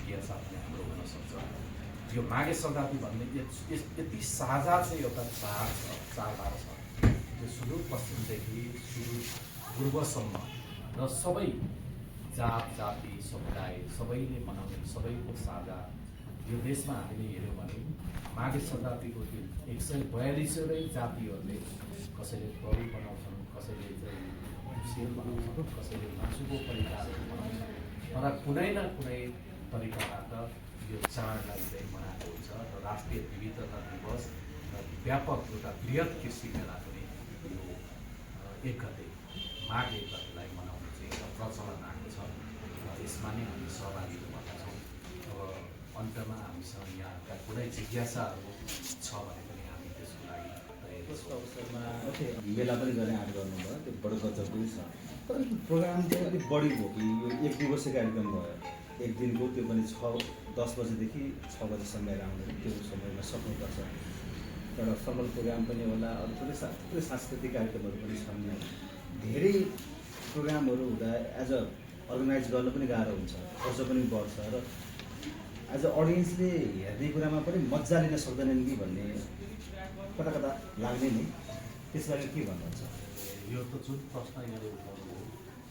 जिज्ञासा पनि हाम्रो हुनसक्छ। यो माघे सङ्क्रान्ति भन्ने यति साझा चाहिँ एउटा चाडबाड छ जो सुदूरपश्चिमदेखि सुदूर पूर्वसम्म र सबै जात जाति समुदाय सबैले मनाउने सबैको साझा। यो देशमा हामीले हेऱ्यौँ भने माघे सङ्क्रान्तिको दिन 142वटै जातिहरूले कसैले पौडी बनाउँछन्, कसैले चाहिँ सेल बनाउँछन्, कसैले मासुको परिकारहरू बनाउँछन्, तर कुनै न कुनै तरिकाबाट यो चाडलाई चाहिँ मनाएको हुन्छ। र राष्ट्रिय विविधता दिवस र व्यापक एउटा बृहत कृषि मेला पनि यो 1 गते माघ 1 गतेलाई मनाउने चाहिँ एउटा प्रचलन आएको छ। र यसमा नै हामी सहभागी भएका छौँ। अब अन्तमा हामीसँग यहाँका कुनै जिज्ञासाहरू छ भने पनि हामी त्यसको लागि त्यसको अवसरमा मेला पनि गर्ने आँट गर्नुभयो, त्यो बडो गजब पनि छ। तर प्रोग्राम चाहिँ अलिक बढी भयो कि यो 1 दिवसीय कार्यक्रम भयो, 1 दिनको, त्यो पनि 10 बजेदेखि 6 बजेसम्म आउने त्यो समयमा सक्नुपर्छ। एउटा फर्मल प्रोग्राम पनि होला, अरू थुप्रै सांस्कृतिक कार्यक्रमहरू पनि छन्। धेरै प्रोग्रामहरू हुँदा एज अ अर्गनाइज गर्न पनि गाह्रो हुन्छ, खर्च पनि बढ्छ र एज अ अडियन्सले हेर्ने कुरामा पनि मजा लिन सक्दैनन् कि भन्ने कता कता लाग्ने नि। त्यसबारे के भन्नुहुन्छ? यो त जुन प्रश्न यहाँले उठाउनु हो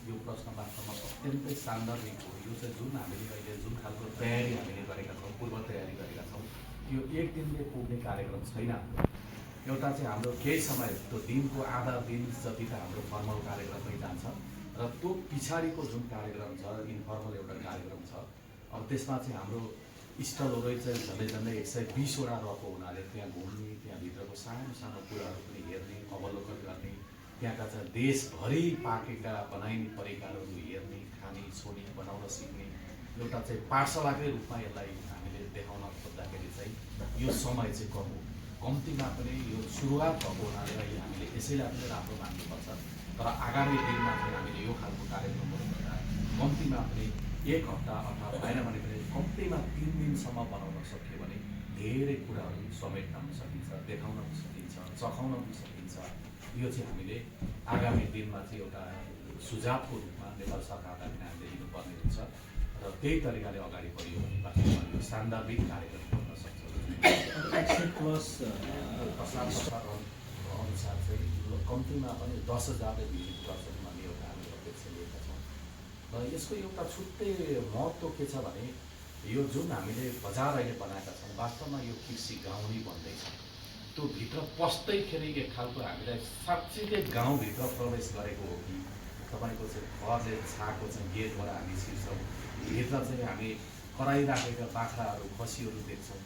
यो प्रश्न वास्तवमा अत्यन्तै सान्दर्भिक हो। यो चाहिँ जुन हामीले अहिले जुन खालको तयारी हामीले गरेका छौँ, पूर्व तयारी गरेका छौँ, यो 1 दिनले पुग्ने कार्यक्रम छैन। एउटा चाहिँ हाम्रो केही समय त्यो दिनको आधा दिन जति त हाम्रो फर्मल कार्यक्रममै जान्छ र त्यो पछाडिको जुन कार्यक्रम छ इन्फर्मल एउटा कार्यक्रम छ। अब त्यसमा चाहिँ हाम्रो स्टलहरू चाहिँ झन्डै 120वटा रहेको हुनाले त्यहाँ घुम्ने, त्यहाँभित्रको सानो सानो कुराहरू पनि हेर्ने, अवलोकन गर्ने, त्यहाँका चाहिँ देशभरि पाकेका बनाइने परिकारहरू हेर्ने, खाने, छोड्ने, बनाउन सिक्ने एउटा चाहिँ पाठशालाकै रूपमा यसलाई हामीले देखाउन खोज्दाखेरि चाहिँ यो समय चाहिँ कम हो। कम्तीमा पनि यो सुरुवात भएको हुनाले अहिले हामीले यसैलाई पनि राम्रो मान्नुपर्छ। तर आगामी दिनमा चाहिँ हामीले यो खालको कार्यक्रमहरू गर्दा कम्तीमा पनि 1 हप्ता अथवा भएन भने पनि कम्तीमा 3 दिनसम्म बनाउन सक्यो भने धेरै कुराहरू समेट्न पनि सकिन्छ, देखाउन पनि सकिन्छ, चखाउन पनि सकिन्छ। यो चाहिँ हामीले आगामी दिनमा चाहिँ एउटा सुझावको रूपमा नेपाल सरकारलाई पनि हामीले दिनुपर्ने हुन्छ र त्यही तरिकाले अगाडि बढ्यो भने वास्तवमा यो सान्दर्भिक कार्यक्रम गर्न सक्छ। 100+ प्रसार अनुसार चाहिँ कम्तीमा पनि 10,000ले भिजिट गर्छन् भन्ने एउटा हामीले अपेक्षा लिएका छौँ। र यसको एउटा छुट्टै महत्त्व के छ भने यो जुन हामीले बजार अहिले बनाएका छौँ वास्तवमा यो कृषि गाउँ नै बन्दैछ। त्यो भित्र पस्दैखेरि एक खालको हामीलाई साँच्चै गाउँभित्र प्रवेश गरेको हो कि तपाईँको चाहिँ घरले छाएको चाहिँ गेटबाट हामी छिर्छौँ, भित्र चाहिँ हामी कराइराखेका बाख्राहरू, खसीहरू देख्छौँ,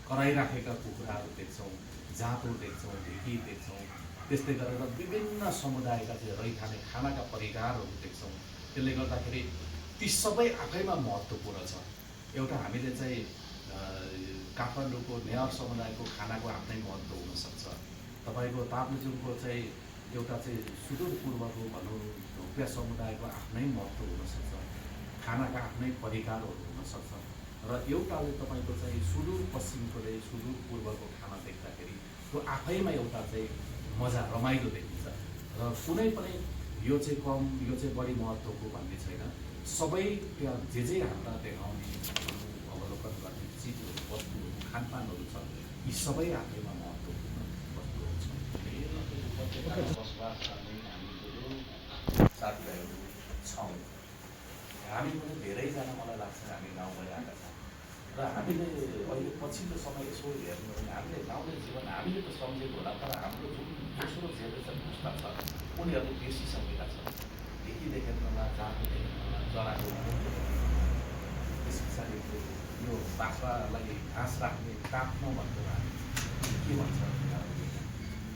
कराइराखेका कुखुराहरू देख्छौँ, जाँतो देख्छौँ, ढिकी देख्छौँ। त्यस्तै गरेर विभिन्न समुदायका चाहिँ रहिखाने खानाका परिकारहरू देख्छौँ। त्यसले गर्दाखेरि ती सबै आफैमा महत्त्वपूर्ण छ। एउटा हामीले चाहिँ काठमाडौँको नेवार समुदायको खानाको आफ्नै महत्त्व हुनसक्छ। तपाईँको ताप्लेजुङको चाहिँ एउटा चाहिँ सुदूर पूर्वको भनौँ ढोक्या समुदायको आफ्नै महत्त्व हुनसक्छ, खानाका आफ्नै परिकारहरू हुनसक्छ। र एउटाले तपाईँको चाहिँ सुदूर पश्चिमकोले सुदूर पूर्वको खाना देख्दाखेरि त्यो आफैमा एउटा चाहिँ मजा, रमाइलो देखिन्छ। र कुनै पनि यो चाहिँ कम, यो चाहिँ बढी महत्त्वको भन्ने छैन। सबै त्यहाँ जे हाम्रा देखाउने, अवलोकन गर्ने चिजहरू, वस्तुहरू, खानपानहरू छ, यी सबै आफैमा महत्त्वपूर्ण वस्तुहरू छन्। बसोबास गर्ने हामीहरू साथीभाइहरू छौँ। हामी पनि धेरैजना मलाई लाग्छ हामी गाउँमै आएका छौँ र हामीले अहिले पछिल्लो समय यसो हेर्नु भने हामीले गाउँले जीवन हामीले त सम्झेको होला, तर हाम्रो जुन दोस्रो जेनेरेसन पुस्ता छ उनीहरूले बिर्सिसकेका छन्। ढिकी देखेनला, जाँतो देखेनला, चराको त्यस पछाडिको यो बाख्रालाई घाँस राख्ने काट्न भन्दा हामी के भन्छ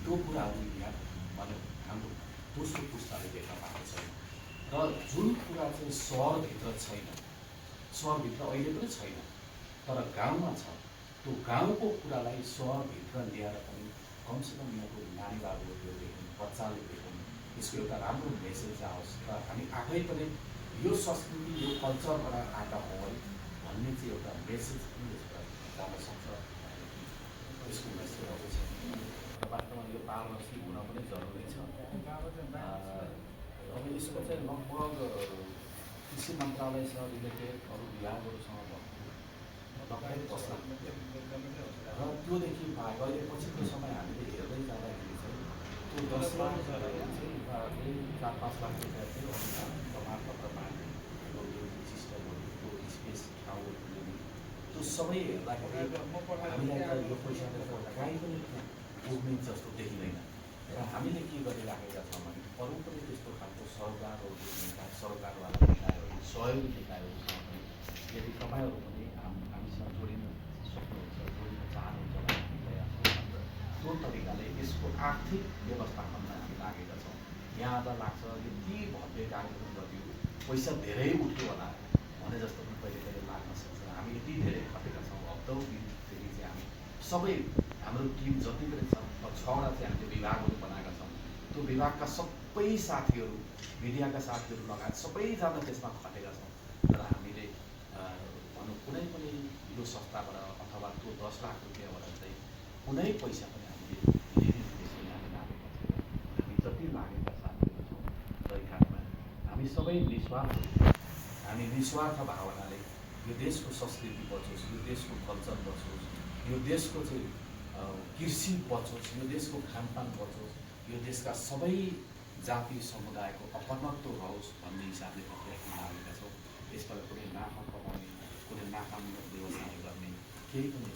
त्यो कुराहरू यहाँ भनौँ हाम्रो दोस्रो पुस्ताले देख्न पाएको छैन। र जुन कुरा चाहिँ सहरभित्र छैन, सहरभित्र अहिले पनि छैन, तर गाउँमा छ, त्यो गाउँको कुरालाई सहरभित्र ल्याएर पनि कमसेकम यहाँको नानी बाबुहरूले देख्नु, बच्चाले देख्नु, यसको एउटा राम्रो मेसेज आओस् र हामी आफै पनि यो संस्कृति, यो कल्चरबाट आएका हौँ है भन्ने चाहिँ एउटा मेसेज पनि यसबाट जान सक्छ। यसको मेसेजहरू छ र वास्तवमा यो पारदर्शी हुन पनि जरुरी छ। अब यसको चाहिँ लगभग कृषि मन्त्रालयसँग रिलेटेड अरू विभागहरूसँग लगायत बस्न र त्योदेखि बाहेक अहिले पछिल्लो समय हामीले हेर्दै जाँदाखेरि चाहिँ त्यो 10 लाख चाहिँ 4-5 लाख रुपियाँ चाहिँ अनुसार प्रमाणपत्रमा यो सिस्टमहरू त्यो स्पेस ठाउँहरू त्यो सबै हेर्दाखेरि हामीलाई त यो पैसाले त कहीँ पनि पुग्ने जस्तो देखिँदैन र हामीले के गरिराखेका छौँ भने अरू पनि त्यस्तो खालको सरकारवाला निकायहरू सहयोगी निकायहरूसँग पनि यदि तपाईँहरू पनि हामीसँग जोडिन सक्नुहुन्छ जोडिन चाहनुहुन्छ भने हामी तयार छौँ त्यो तरिकाले यसको आर्थिक व्यवस्थापनमा हामी लागेका छौँ। यहाँ त लाग्छ यति भव्य कार्यक्रम गरियो पैसा धेरै उठ्यो होला भने जस्तो पनि कहिले कहिले लाग्न सक्छ। हामी यति धेरै खटेका छौँ हप्तौँ दिनदेखि चाहिँ हामी सबै हाम्रो टिम जति पनि छ 6वटा चाहिँ हामीले विभागहरू बनाएका छौँ। त्यो विभागका सबै साथीहरू मिडियाका साथीहरू लगायत सबैजना त्यसमा खटेका छौँ। तर हामीले भनौँ कुनै पनि यो संस्थाबाट अथवा त्यो 10 लाख रुपियाँबाट चाहिँ कुनै पैसा पनि हामीले लिने हामी लागेका छैनौँ। हामी जति लागेका साथीहरू छौँ तै कारणमा हामी सबै निस्वार्थ भावनाले यो देशको संस्कृति बचोस्, यो देशको कल्चर बचोस्, यो देशको चाहिँ कृषि बचोस्, यो देशको खानपान बचोस्, यो देशका सबै जाति समुदायको अपनत्व रहोस् भन्ने हिसाबले प्रक्रिया लागेका छौँ। यसबाट कुनै नाफा कमाउने कुनै नाकामूलक व्यवसाय गर्ने केही पनि